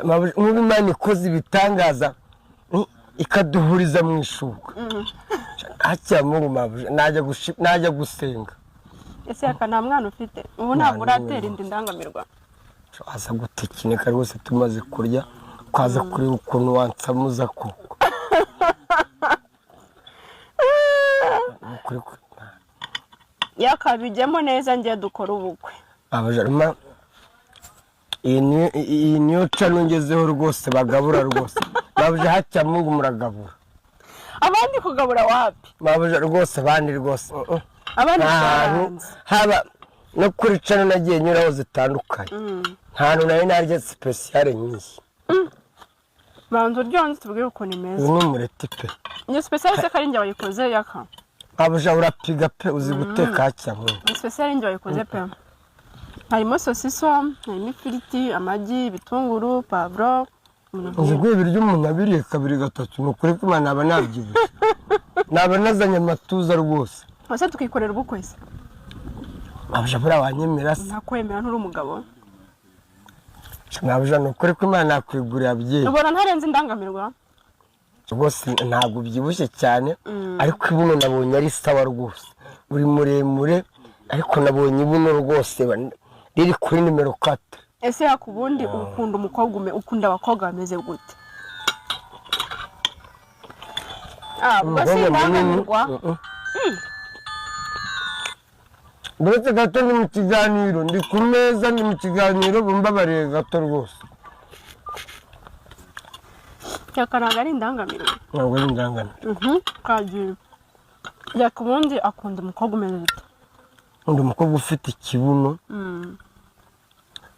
Nk'ubu Imana ikoze ibitangaza, ikaduhuriza mu ishuka hakira Mungu, mabuja, najya gusenga. Ese Yaka, nta mwana ufite ubu? Nta Ntabwo n'umwe uratera inda rwose. Indangamirwa. Waza gutekinika rwose, tumaze kurya twaza kureba ukuntu wansamuza koko. Ni ukuri Yaka, bijyemo neza, ngiye dukora ubukwe. Abajaruma, iyi niyo cano ngezeho rwose, bagabura rwose. Mabuja, hacya Mungu, muragabura. Abandi kugabura wapi? Mabuja rwose, abandi rwose Abandi nta hantu byaranze. Haba no kuri cano nagiye nyuraho zitandukanye, nta hantu nari narya spéciale nk'iyi. Banza uryoze, tubwire ukuntu imeze. Uyu ni umureti pe. Iyo spéciale se ko ari njye wayikoze, Yaka? Mabuja, urapiga pe, uzi guteka, hacya Mungu. Ni spéciale, njye wayikoze pe. Harimo sosiso, harimo ifiriti, amagi, ibitunguru, pavuro, ibintu Uzi nk'ibyo. ko ibiryo umuntu abiriye kabiri gatatu, ni ukuri ko Imana, naba nabyibushye, naba nazanye amatuza rwose. Ese tukikorera ubukwe se? Mabuja, buriya wanyemera se? Ntakwemera, nturi umugabo. Mabuja, ni ukuri ko Imana, nakwigurira byeri. Ubona ntarenze indangamirwa? Rwose ntabwo ubyibushye cyane, ariko ibuno nabonye ari sawa rwose. Uri muremure, ariko nabonye ibuno rwose riri kuri nimero 4. Ese Yaka, ubundi ukunda umukobwa ukunda abakobwa bameze gute? Ah, ubwo si Umukobwa munini. indangamirwa. Uretse gato, ni mu kiganiro, ndi ku meza, ni mu kiganiro, bumbabariye gato rwose. Yaka, ntabwo ari indangamirwa. Ntabwo ari indangamirwa. Kagiye. Yaka, ubundi akunda umukobwa umeze gute? Undi umukobwa ufite ikibuno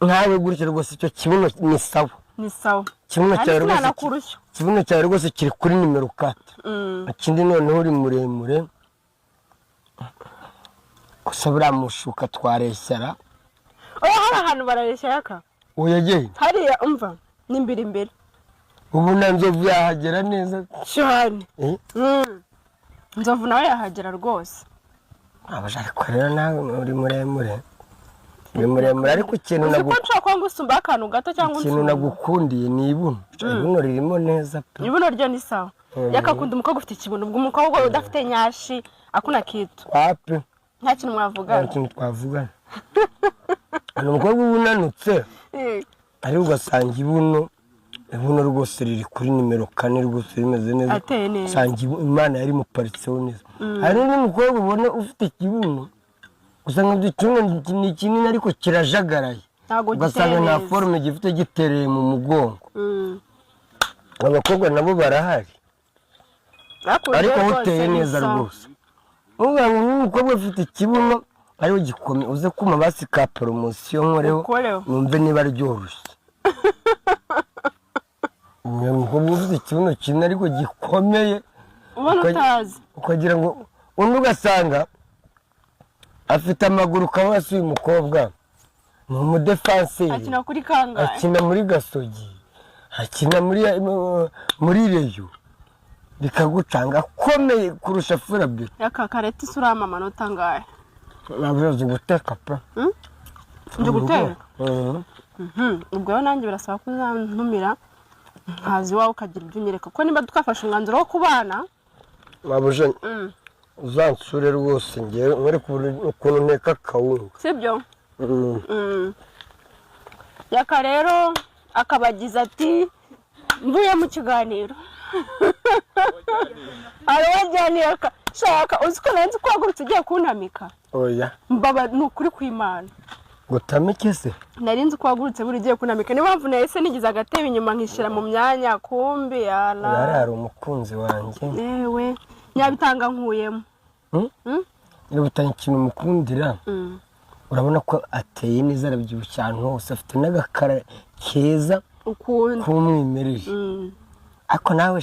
nkawe gutya rwose, icyo kibuno ni sawa. Ni sawa. Ikibuno Kandi cyawe rwose sinanakurushya. Ikibuno cyawe rwose kiri kuri nimero 4. Ikindi noneho uri muremure gusa, buriya mushuka twareshyara. Oya, hari ahantu barareshya, Yaka. Uyegeye. Hariya, umva, ni imbere imbere. Ubu na Nzovu yahagera neza. Cyane. Eh? Nzovu nawe yahagera rwose. Abaje, ariko rero nawe uri muremure, uri muremure, ariko ikintu Uzi ko nshobora kuba ngusumbaho akantu gato cyangwa ikintu unsumba. nagukundiye ni ibuno. Ibuno ririmo neza pe. Ibuno ryo ni sawa. Yakakunda umukobwa ufite ikibuno, ubwo umukobwa udafite nyashi akuna kitu. Wapi. Nta kintu Nta mwavugana. kintu twavugana. Hari umukobwa uba unanutse, ariko ugasanga ibuno rwose riri kuri nimero 4 rwose, rimeze neza. Ateye neza. Usanga Imana yarimuparitseho neza. Hari n'undi mukobwa ubona ufite ikibuno, usanga icyo kibuno ni kinini ariko kirajagaraye. Ntabwo Ugasanga giteye nta neza. forme gifite, gitereye mu mugongo. Abakobwa nabo barahari. Ariko Ariko rwose uteye ni neza sawa. rwose. Uvuga ngo n'umukobwa ufite ikibuno ariho gikomeye, uze kuma basi ka promotion nkoreho. Ukoreho. Numve niba ryoroshye. Ni umukobwa ufite ikibuno kinini ariko gikomeye. Ubona utazi. Ukagira ngo undi, ugasanga afite amaguru, ukaba se uyu mukobwa ni umudefanseri. Akina kuri kangahe? Akina muri Gasogi, akina muri Rayon, bikagucanga, akomeye kurusha furabe. Yaka, kareti urama amanota angahe? Ntabwo uzi guteka pe. Nzi guteka. Mhm. Ubwo rero nanjye birasaba ko uzantumira nkaza iwawe, ukagira ibyo unyereka, kuko niba twafashe umwanzuro wo kubana. Mabuja, uzansure rwose, ngewe nkwereke ukuntu nteka akawunga. Sibyo? Mm. Yaka rero akabagize ati mvuye mu kiganiro, arabajyaniye. Shaka, uzi ko nanzi ko wahagurutse ugiye kuntamika? Oya. Mbaba, ni ukuri kw'Imana. Gutamike se? Nari nzi ko wahagurutse buri ugiye kuntamika, niyo mpamvu nahise nigize agatebe inyuma nkishyira mu myanya, kumbi Yari yala. hari umukunzi wanjye. Yewe, nyabitanga nkuyemo. Niba utanga ikintu umukundira, urabona ko ateye neza, arabyibushye ahantu hose, afite n'agakara keza Ukunda. k'umwimerere. Ariko nawe